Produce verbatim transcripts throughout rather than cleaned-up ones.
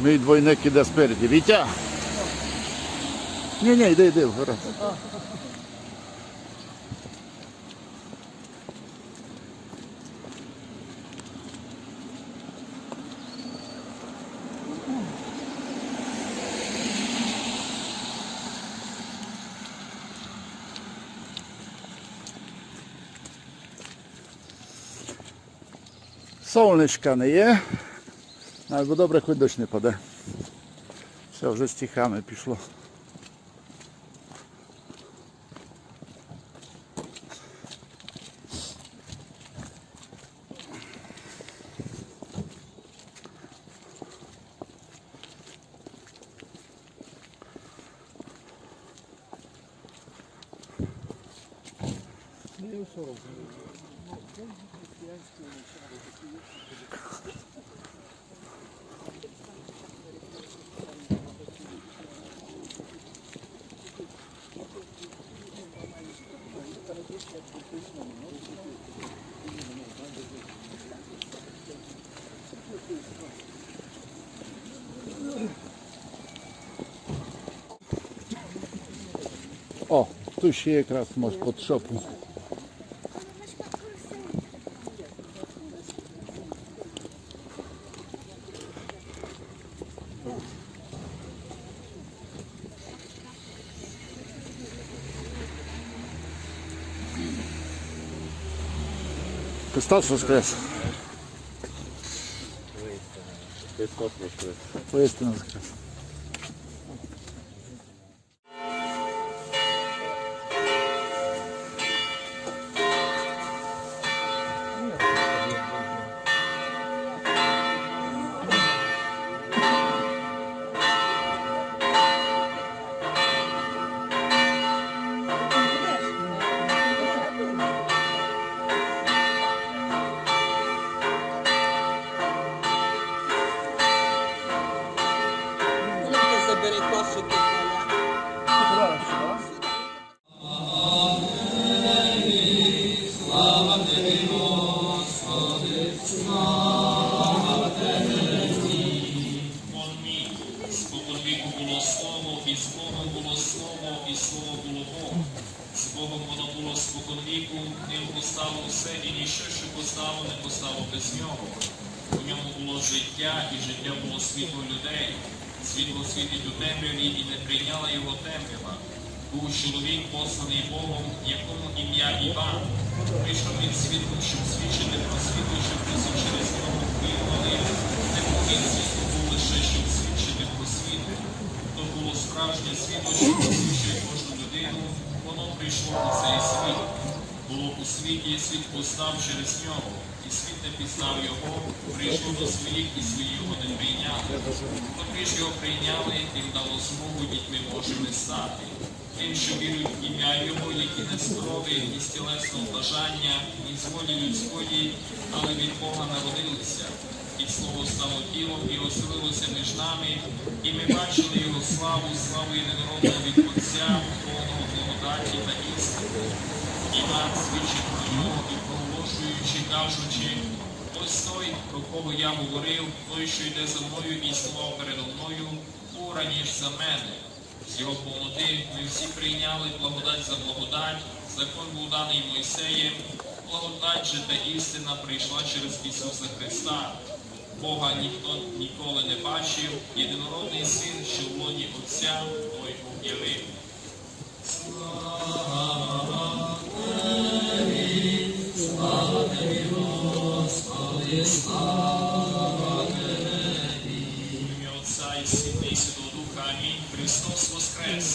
Мій двойник іде спереді. Вітя! Ні, ні, йди, йди, вперед. Солнышка не є, айбо добре, хоть дощ не паде. Всьо, вже стихами пішло. О, туй ще якраз мож під шопу. Христос воскрес! Христос воскрес! Воістину воскрес! Забери кошик. Слава Тебі, Господи, слава Тебі. Спокон віку було Слово, і з Богом було Слово, і Слово було Бог. З Богом воно було спокон віку, ним постало все, і ніщо, що постало, не постало без нього. У ньому було життя, і життя було світло людей. Світло світить у темряві, і не прийняла його темрява. Був чоловік, посланий Богом, якому ім'я Іван. Прийшов він світлом, щоб свідчити про світло, щоб усі через нього вірували. Не був він світлом, був лише, щоб свідчити про світло. То було справжнє світло, що просвічує кожну людину. Воно прийшло на цей світ. Було у світі, світ постав через нього, і світ не пізнав його. Прийшло до своїх, і свої його не прийняли. Котрі ж його прийняли, тим дало змогу дітьми Божими стати. Тим, що вірують в ім'я Його, які не з крові, ні з тілесного бажання, ні з волі людської, але від Бога народилися. І Слово стало тілом і оселилося між нами, і ми бачили Його славу, славу єдинородного від Отця, повного благодаті та істини. Іван свідчить про Нього і проголошуючи, кажучи: «Ось той, про кого я говорив, той, що йде за мною і існував передо мною, був раніше за мене». З його повноти ми всі прийняли благодать за благодать, закон був даний Мойсеєм, благодать же та істина прийшла через Ісуса Христа. Бога ніхто ніколи не бачив, єдинородний Син, що в лоні Отця, той об'явив. Слава Тобі, слава Тобі, Господи, слава Тобі. В ім'я Отця і Сина і Святого Духа. Амінь. Христос воскрес!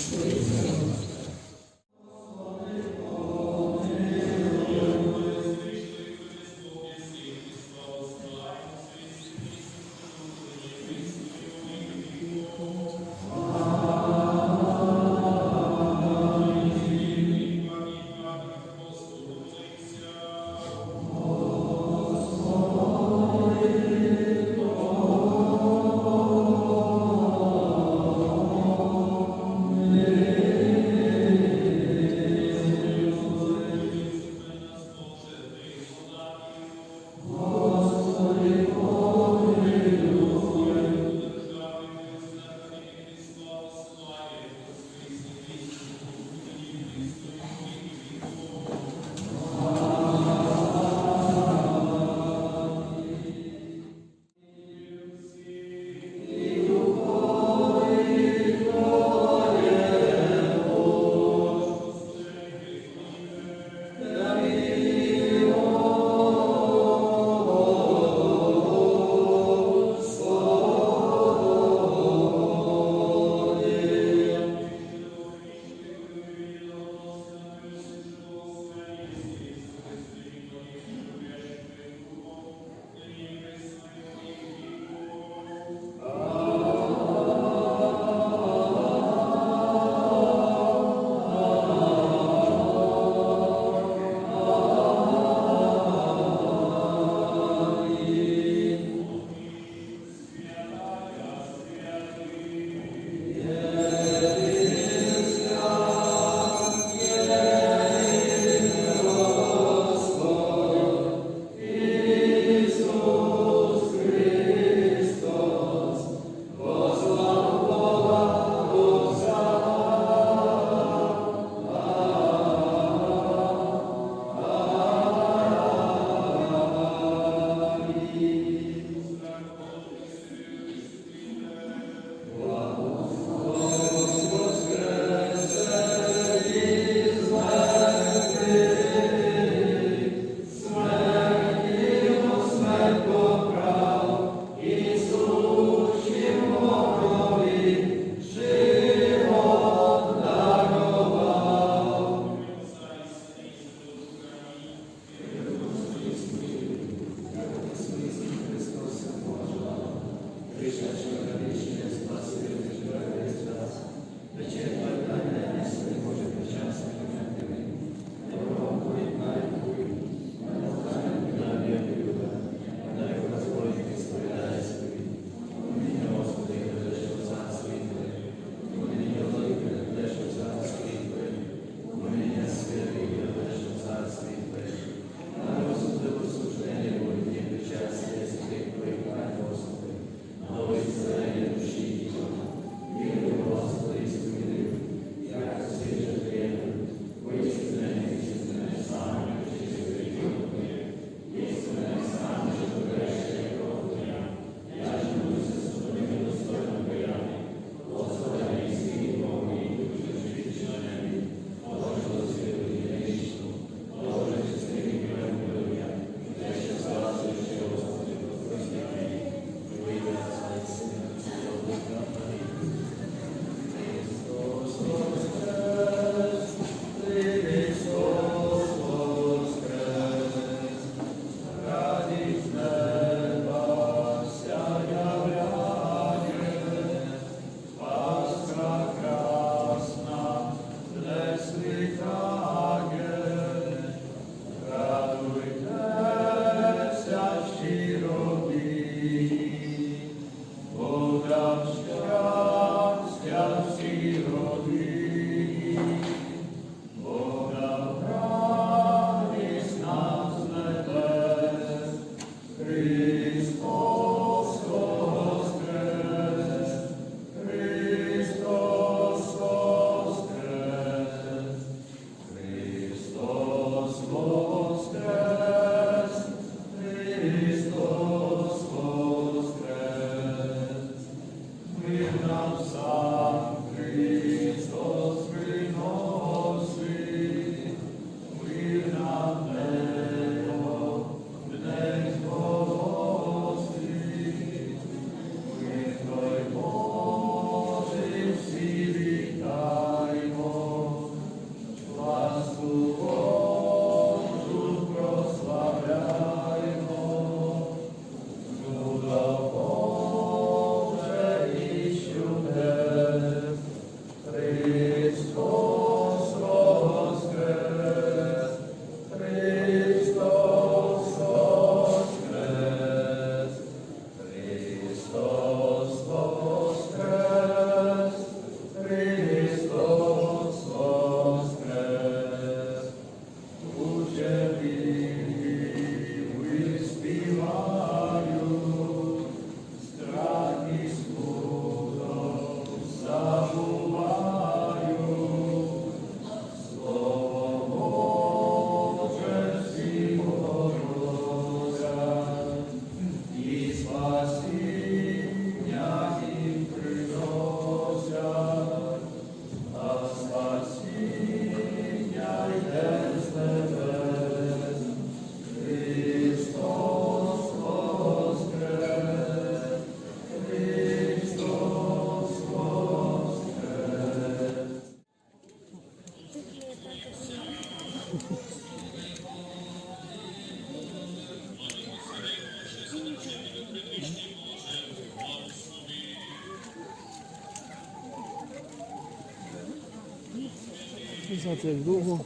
Не знати, як довго.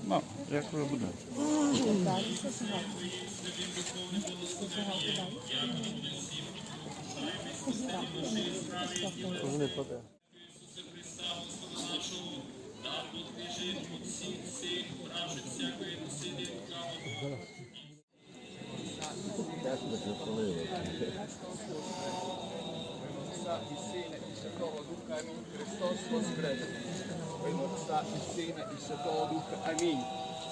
Ну, як вже буде. Вони паде. Отця і Сина і Святого Духа. Амінь. Христос воскрес! Во імя Отця і Сина і Святого Духа. Амінь.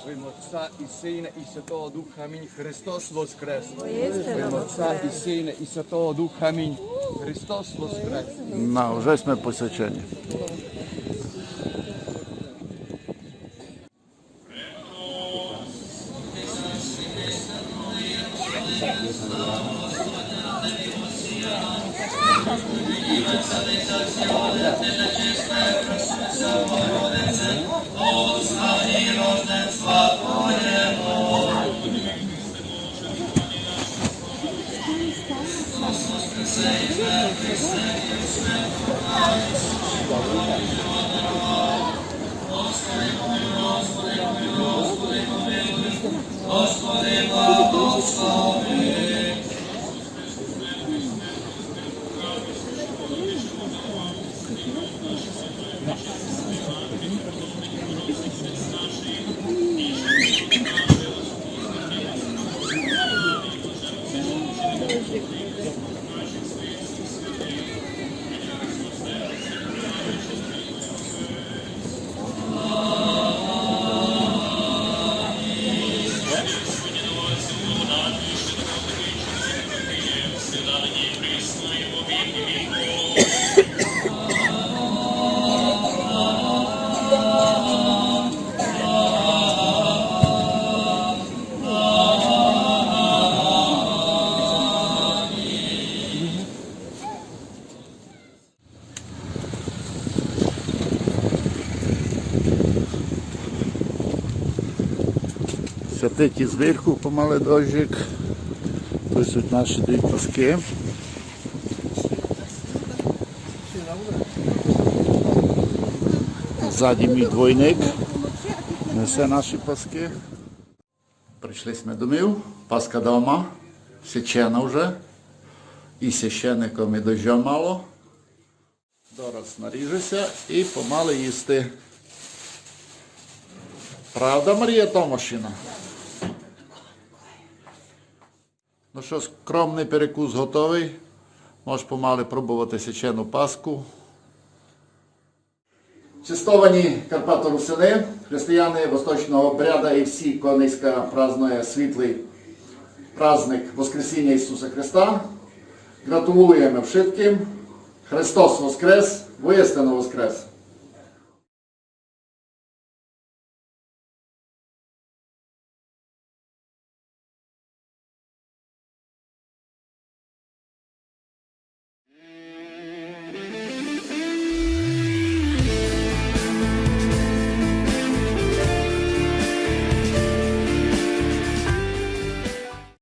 Во імя Отця і Сина і Святого Духа. Амінь. Христос воскрес! Во імя Отця і Сина і Святого Духа. Амінь. Христос воскрес! На, вже сьме посвячені. Святить і зверху помале дождик. Тут суть наші дві паски. Ззаді мій двойник несе наші паски. Пришли сьме домів, паска дома, сечена вже, і священиком, і дождьом мало. Дораз наріже ся і помале їсти. Правда, Марія Томашіна? Ну што, скромный перекус готовый. Можеш помалы пробовати сечену паску. Честовані карпаторусины, християны восточного обряда і всі, ко днеська празнує світлый праздник Воскресіня Ісуса Христа, ґратулуєме вшыткым. Христос воскрес! Воістину воскрес!